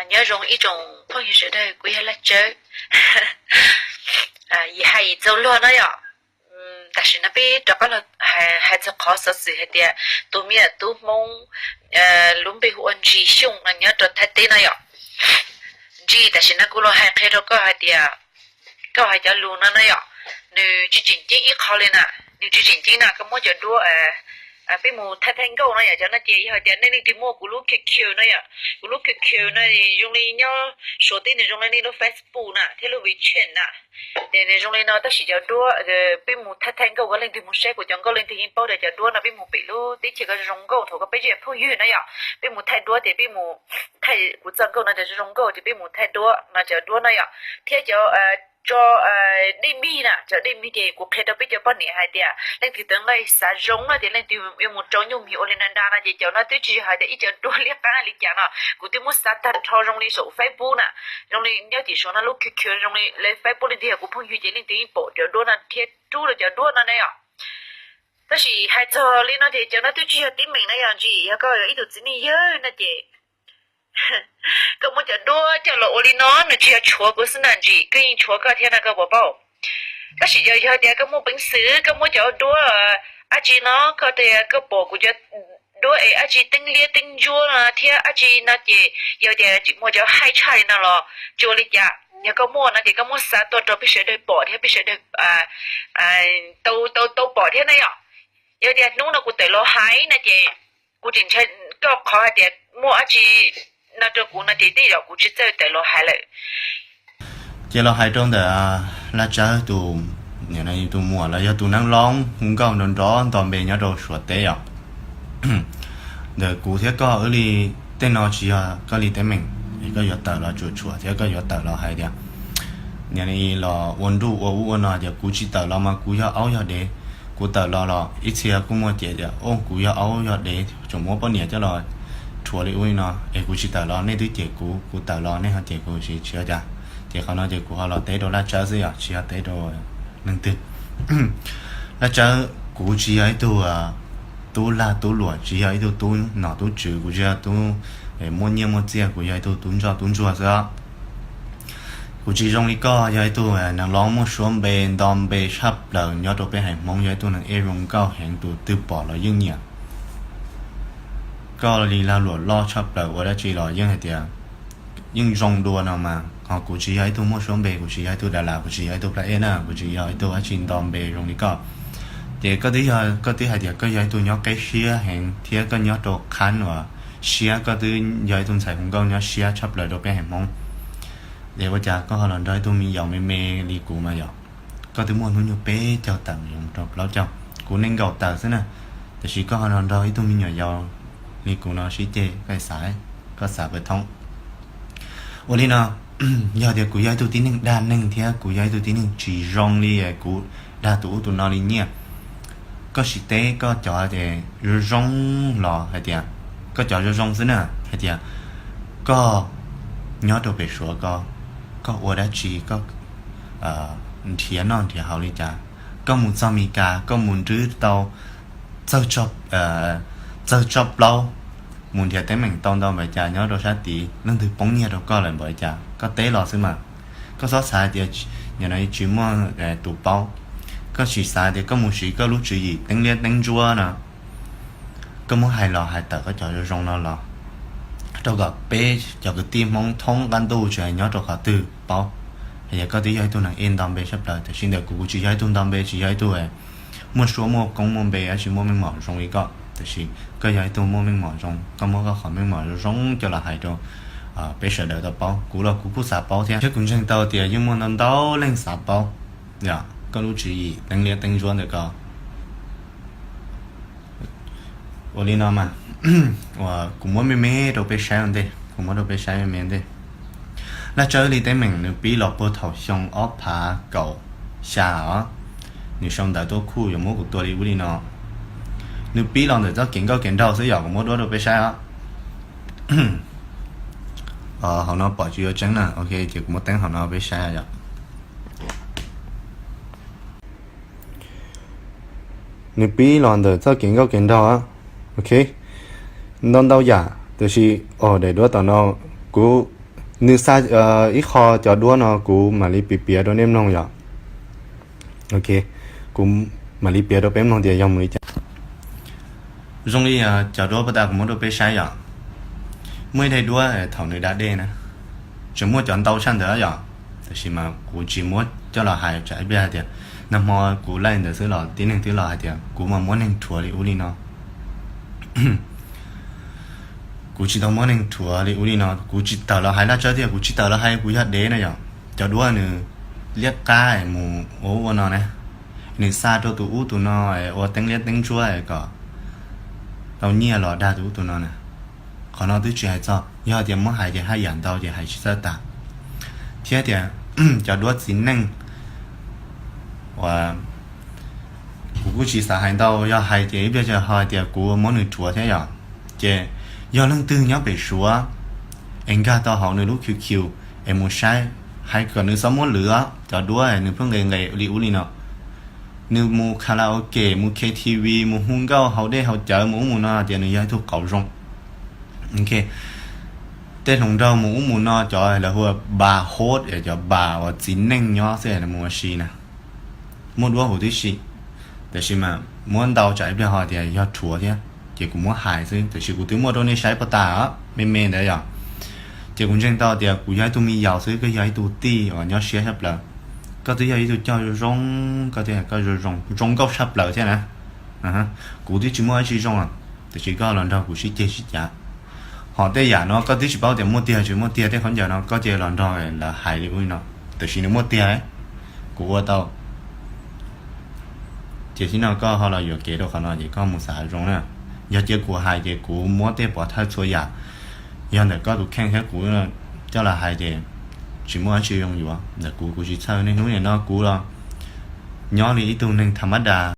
Nyob zoo ib tsoom phooj ywg sawv daws, kuv yog Laj Tsawb. Yim hais yim txaus luag no yom. Tam sim no peb rov qab los hais txog qhov xov xwm hais tias tus me tub Hmoob lub npe hu ua Ntsis Xyooj no nyob rau Thaib teb no yom. Ntsis, tam sim no kuv los hais qhia rau koj hais tias koj hais cov lus no no yom, nws tsis tseem ceeb ib qho li na. Nws tsis tseem ceeb na, koj muab cov duab, peb mus thaij thaij nkauj no yom. Cov no ces yog hais tias nej leej twg muaj kuv lub Q Q no yom, kuv lub Q Q no zoo li nyob Suav teb nws zoo li nej lub Facebook na thiab lub WeChat na. Ces nws zoo li no, tab sis cov duab peb mus thaij thaij nkauj, koj leej twg mus saib kuv cov nkauj leej twg yeej paub tias cov duab no peb mus pem lub teb chaws ko zoo nkauj, thaum koj peb tsis yog phooj ywg no yom, peb mus thaij duab ces peb mus thaij kuv txoj nkauj no cov zoo nkauj ces peb mus thaij duab no cov duab no yom. Thiab cov tso dej mig na, cov dej mig ces kuv qhia rau peb cov poj niam hais tias leej twg teev nqaij xav zoo no ces leej twg yuav mus rau nyuj mis ua li na nra no ces cov no twb tsis yog hais tias ib cov duab liab qab li cas no, kuv twb muab xav tag nrho zoo li saum Facebook na, zoo li nyob tim Suav no lub Q Q zoo li lawv Facebook, leej twg yog kuv phooj ywg ces leej twg yeej pom cov duab no thiab rub rau cov duab no ne yom. Tab sis hais txog li no ces cov no twb tsis yog teeb meem na yom. Ntsis, yog koj yog ib tug txiv neej yawg no ces koj muab cov duab coj los ua li no, nws tsis yog tshuav kuv xwb na Ntsis, koj yeej tshuav koj thiab no koj puas paub? Tab sis yog, yog tias koj muaj peev xwm koj muab cov duab dab tsi no, koj tias koj pom kuv cov duab es dab tsi teeb liab teeb ntsuab no thiab dab tsi no ces yog tias tseem muaj cov haib tshaj li no los tsis ua li cas. Yog koj muaj no ces koj muab xa tuaj rau peb sawv daws pom thiab peb sawv daws tau, tau, tau pom thiab na yom. Yog tias hnub no kuv tawm los hais no ces kuv tseem ntshai koj qhov hais tias muaj dab tsi no rau kuv no ces tej zaum kuv tsis txawj tawm los hais lawm. Ces los hais rau ntawm Laj Tsawb tus, tus muam los yog tus neeg loob hu nkauj nrov nrov nto npe nyob rau Suav teb os. Ntawm kuv thiab koj wb li tej no tsis yog koj li teeb meem, es koj yuav tawm los tsuam tshuam thiab koj yuav tawm los hais tias niam los ua nruj ua ub ua no tias kuv tsis tawm los mas kuv yog aub yog dev. Kuv tawm los los ib txhia kuj muaj cev tias o kuv yog aub yog dev tseem muab poj niam coj los rhuav li ub li no es kuv tsis tawm los nej twb cem kuv, kuv tawm los nej ho cem kuv, tsis, tsis ua cas. Ces qhov no ces kuv ho los teb rau Laj Tsawb xwb yom, tsis ho teb rau leej twg. Laj Tsawb, kuv tsis yog ib tug tub lag tub luam, tsis yog ib tug tub nom tub tswv, kuv tsis yog tub muaj nyiaj muaj txiaj, kuv yog ib tug tub ntsoj tub ntsuag xwb. Kuv tsis zoo li koj yog ib tug neeg loob muaj suab npe nto npe tshaj plaws nyob rau peb haiv Hmoob, yog ib tug neeg ej zoo nkauj heev, tus twg pom los yeej nyiam. Koj li lag luam loj tshaj plaws ua dab tsi los yeej hais tias yeej zoo dua no mas, ho kuv tsis yog ib tug muaj suab npe, kuv tsis yog ib tug da las, kuv tsis yog ib tug plab ej na, kuv tsis yog ib tug dab tsi nto npe zoo li koj. Ces koj twb yog, koj twb hais tias koj yog ib tug nyob qeb siab heev thiab koj nyob rau qhab uas siab, koj twb yog ib tug ntxhais hu nkauj nyob siab tshaj plaws rau peb haiv Hmoob. Es ua cas koj ho los nrog ib tug me yaus me me li kuv mas yom? Koj twb muaj hnub nyoog peb caug tawm mus rau plaub caug, kuv nees nkaum tawm xwb na, tiam sis koj ho los nrog ib tug me nyuam yaus li kuv no sib ceg, koj xav, koj xav pab thoob. Ua li no, yog tias kuv yog ib tug tib neeg dag neeg thiab kuv yog ib tug tib neeg tsis zoo li kuv dag tus ub tus no li nyiaj, koj sim teb koj cov zoo zoo los hais tias, koj cov zoo zoo xwb na, hais tias koj nyob rau pem Suav ko, koj ua dab tsi, koj nrhiav noj nrhiav haus li cas, koj mus txog Mes Kas koj mus nrhiav tau, txawg tso plaub, mus nrhiav teeb meem tau ntau npaum cas nyob rau sab tid, leej twg poob nyiaj rau koj lawm npaum cas, koj teb los xwb mas. Koj txhob xav tias nim no tsis muaj tus paub. Koj sim xav tias koj mus siv koj lub tswv yim teeb liab teeb ntsuab no, koj muab hais los hais tawm koj cov zoo zoo no los, rau kom peb cov kwv tij Hmoob thoob qab ntuj tsis hais nyob rau qhov twg paub. Hais tias koj twb yog ib tug neeg ej nto npe tshaj plaws, tiam sis ntawm kuv, kuv tsis yog ib tug nto npe, tsis yog ib tug muaj suab muaj koob muaj npe, tsis muaj meej mom zoo li koj, tiam sis koj yog ib tug muaj meej mom zoo, koj muab koj qhov meej mom zoo zoo coj los hais rau peb sawv daws tau paub. Kuv los kuv kuj xav paub thiab, thiab kuv ntseeg tau tias yeej muaj ntau ntau leej xav paub koj lub tswv yim teeb liab teeb ntsuab ntawm ko. Ua li no mas, uas kuv muab me me rau peb saib ua ntej, kuv muab rau peb saib me me ntej. Laj Tsawb li teeb meem nws pib los puag thaum xyoo ob phav kaum xya os. Nws sau ntawv tuaj kuj yuav muab kuv tua li ub li no. Nws pib los ntawm txoj kev nkauj kev nraug xwb yom, kuv muab duab rau peb saib os. Hauv no pom tsis yuav tseeb na, ok, ces kuv muab teeb hauv no peb saib yom. Nws pib los ntawm txoj kev nkauj kev nraug, ok, ntau ntau yam, tiam sis, o, daim duab tom no Kuv, nws xa ib qho cov duab no kuv mam li piav piav rau nej mloog yom. Ok, kuv mam li piav rau peb mloog tias yog mus li cas. Zoo li cov duab puag ta kuv muab rau peb saib yom. Muaj ib daim duab thaum nws da dej na, tseem muaj cov ntau tshaj ntawd yom, tab sis mas kuv tsis muab coj los hais tsam ib pliag hais tias nag hmo kuv laij ntawd xwb los tib neeg twb los hais tias kuv mas muab neeg rhuav li ub li no. Kuv tsis tau muab neeg rhuav li ub li no, kuv tsis tawm los hais laj tsawb thiab, kuv tsis tawm los hais kuv yog dev na yom. Cov duab nws liab qab mus ua ub ua no na, nws xa rau tus ub tus no ua teeb liab teeb ntsuab kom tau nyiaj los dag tus ub tus no na. Qhov no twb tsis hais txog, yog tias muab hais ces haj yam ntau ces hais tsis txawj tas. Thiab tias cov duab txiv neej uas kuv kuj tsis xav hais ntau, yog hais ces ib pliag ho hais tias kuv muab nws rhuav thiab yom. Ces yog leej twg nyob pem Suav es nkag tau hauv nws lub Q Q es mus saib, hais kom nws txhob muab lwv cov duab nws pheej nqes nqes li ub li no. Nws mus karaoke, mus K T V, mus hu nkauj haus dej haus cawv mus ub mus no tias nws yog ib tug qauv zoo. Tej hluas nraug mus ub mus no cov lawv hu ua bar host, cov bar uas txiv neej nyob xwb mus ua si na, muaj duab huv tib si. Tab sis mas muab ntau tsam ib pliag ho tias yog rhuav thiab, ces kuv muab hais xwb, tab sis kuv twb muaj rau nej saib puag ta me me ntawd yom. Ces kuv ntseeg tau tias kuv yog ib tug me yaus xwb, koj yog ib tug tij uas nyob siab tshaj plaws. Koj twb yog ib tug coj zoo, koj twb zoo nkauj tshaj plaws thiab na. Kuv twb tsis muaj dab tsi zoo, tab sis koj los nrog kuv sib ceg sib cav. Ho tej yam no koj twb tsis paub tias muaj tiag tsis muaj tiag, tej khaub ncaws no koj cia los nrog lawv hais li ub li no, tab sis nws muaj tiag, kuv ua tau. Ces tib no koj ho los yuam kev rau qhov no ces koj mus xav zoo na. Yog cia kuv hais ces kuv muab tej pov thawj txhua yam, yog ntawm koj tus kheej thiab kuv coj los hais ces tsis muaj dab tsi zoo yuav ntawm kuv, kuv tsis txhawj. Niaj hnub nim no kuv los nyob li ib tug neeg tha mab das,